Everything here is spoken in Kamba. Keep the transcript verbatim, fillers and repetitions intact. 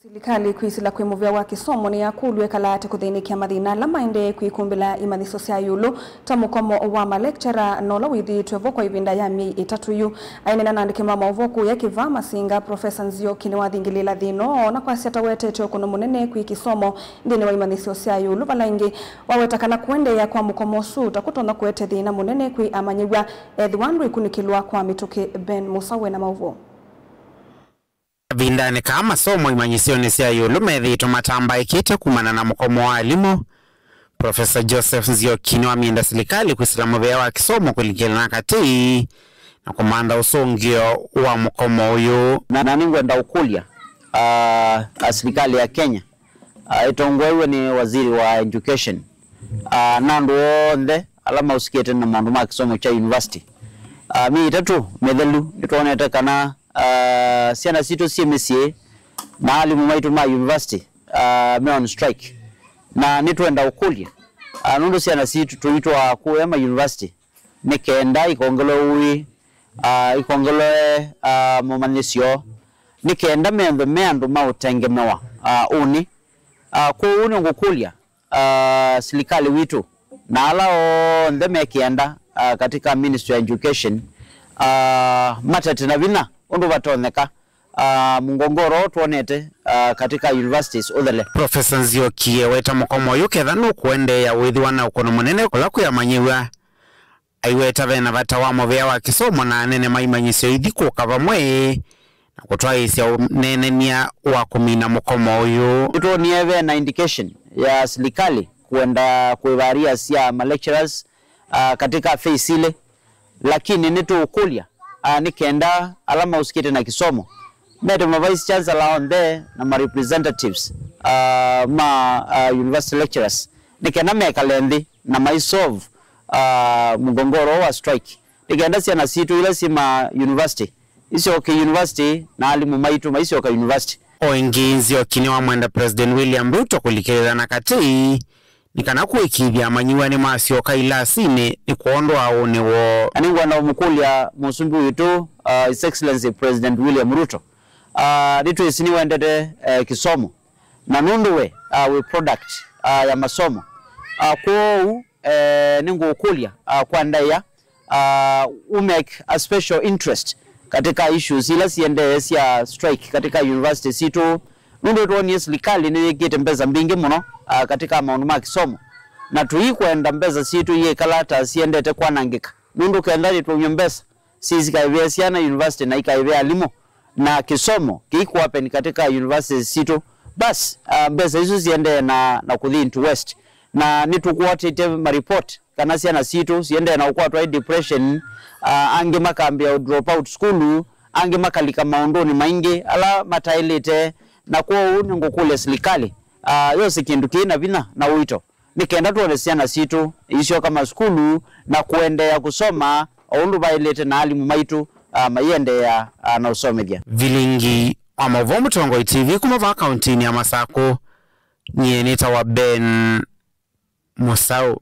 Silikalĩ kwĩsĩla kwĩ mũvĩa wa kĩsomo nĩyakũlw'e ĩkala ata kũthĩnĩkĩa mathĩna ala maendee kwĩkumbĩla imanyĩsyo sya ĩũlũ, ta mũkomo wa malekitara na ũla wĩthĩĩtwe vo kwa ĩvinda ya myei ĩtatũ yu. Aineena na andĩki ma maũvoo kũya Kĩvaa Masinga, Profesa Nzioki nĩwathingĩlĩĩla thĩna ũũ na kwasya ta ũetete ũkũno mũnene kwĩ kĩsomo nthĩnĩ wa imanyĩsyo sya ĩũlũ, vala ĩngĩ waweta kana kũendeea kwa mũkomo ũsu ta kũtonya kũete thĩna mũnene kwĩ amanyĩw'a ethĩwa andũ ikunĩkĩlwa kwa mĩtũkĩ. Ben Mũsawe na maũvoo. Kavindanĩ kaa masomo imanyĩsyonĩ sya ĩũlũ methĩĩtwe matambaĩkĩte kumana na mũkomo wa alimũ, Profesa Joseph Nzioki nĩwamĩenda silikalĩ kwĩsĩla mũvĩa wa kĩsomo kũlikĩla na katĩ na kũmantha ũsũngĩo wa mũkomo ũyũ. Na, na nĩngwenda ũkũlya, ah, a silikalĩ ya Kenya, ah, ĩtongoew'e nĩ waziri wa education, ah, na andũ onthe ala maũsikĩte na maũndũ ma kĩsomo kya university. Ah, myei ĩtatũ mĩthelu nĩtwonete kana ah, syana sitũ syĩ mĩsyĩ na alimũ maitũ ma university, ah, me on strike. Na nĩtwenda ũkũlya, ah, nũndũ syana sitũ tũitwaa kũya ma university nĩ kenda ikongelwe ũĩ, ah, ikongelwe, ah, momanyĩsyo, nĩ kenda methwe me andũ ma ũtengemewa, ah, ũnĩ. Ah, kwoou nĩngũkũlya, ah, silikalĩ witũ na ala onthe me kĩanda, ah, katika Ministry ya Education, ah, matete na vinya ũndũ vatonyeka, ah, mũngongoro ũũ twonete, ah, katika universities ũthele. Profesa Nzioki eweta mũkomo ũyũ ketha nũkũendeea wĩthĩwa na ũkũno mũnene kũla kwĩ amanyĩw'a. Aiweta vena vata wa mũvĩa wa kĩsomo na anene ma imanyĩsyo ithi kũka vamwe na kũtwaĩĩsya ũneenany'a wa kũmina mũkomo ũyũ. Nĩtwonie ve na indication ya silikalĩ kũenda kũĩva arrears sya ma lecturers, ah, katika phase ilĩ, lakini nĩtũũkũlya, ah, nĩ kenda ala maũsikĩte na kĩsomo mete ma vice chancellor onthe na ma representatives, ah, ma, ah, university lecturers nĩ kenda mekale nthĩ na mai solve, ah, mũngongoro wa strike, nĩ kenda syana sitũ ila syĩ ma university isyoke university na alimũ maitũ maisyoka university. O ĩngĩ, Nzioki nĩwamwenda President William Ruto kũlikĩlĩla na katĩ nĩ kana kũĩkĩĩthya amanyĩw'a nĩmasyoka ilasinĩ nĩ kwondũ wa ũnĩ woo. Na nĩngwenda ũmũkũlya mũsumbĩ witũ, uh, His Excellency President William Ruto, uh, nĩtwĩsĩ nĩwendete, eh, kĩsomo, na nũndũ we, uh, wĩ product, uh, ya masomo, uh, kwoou, eh, nĩngũũkũlya, uh, kwa ndaĩa, uh, u make a special interest katika issues ila siendee sya strike katika university sitũ, nũndũ nĩtwonie silikalĩ nĩyĩkĩte mbesa mbingĩ mũno, uh, katika maũndũ ma kĩsomo, na tũikwenda mbesa sitũ iyĩkala ta siendete kwanangĩka, nũndũ kenda nĩtwaumya mbesa sisikaĩvĩa syana university na ikaĩvĩa alimũ, na kĩsomo kĩikũapeni katika university sitũ, basi, uh, mbesa isu siendee na, na kũthi into waste. Na nĩtũkwatĩte maripoti kana syana sitũ siendee na ũkwatwa nĩ depression, ah, angĩ makambĩa ũ drop out sukulu, angĩ makalika maũndũnĩ maingĩ ala mataĩlĩte. Na kwoou nĩngũkũlya silikalĩ, ah, yose kĩndũ kĩĩ na vinya na ũito nĩ kenda twone syana sitũ iisyoka masukulu na kũendeea kũsoma o ũndũ vaĩlĩte na alimũ maitũ, ah, maiendeea, ah, na ũsomethya. Vilingi wa maũvoo Mũtongoi T V kuma vaa kauntinĩ ya Masakũ, nyie nĩtawa Ben Mũsaũ.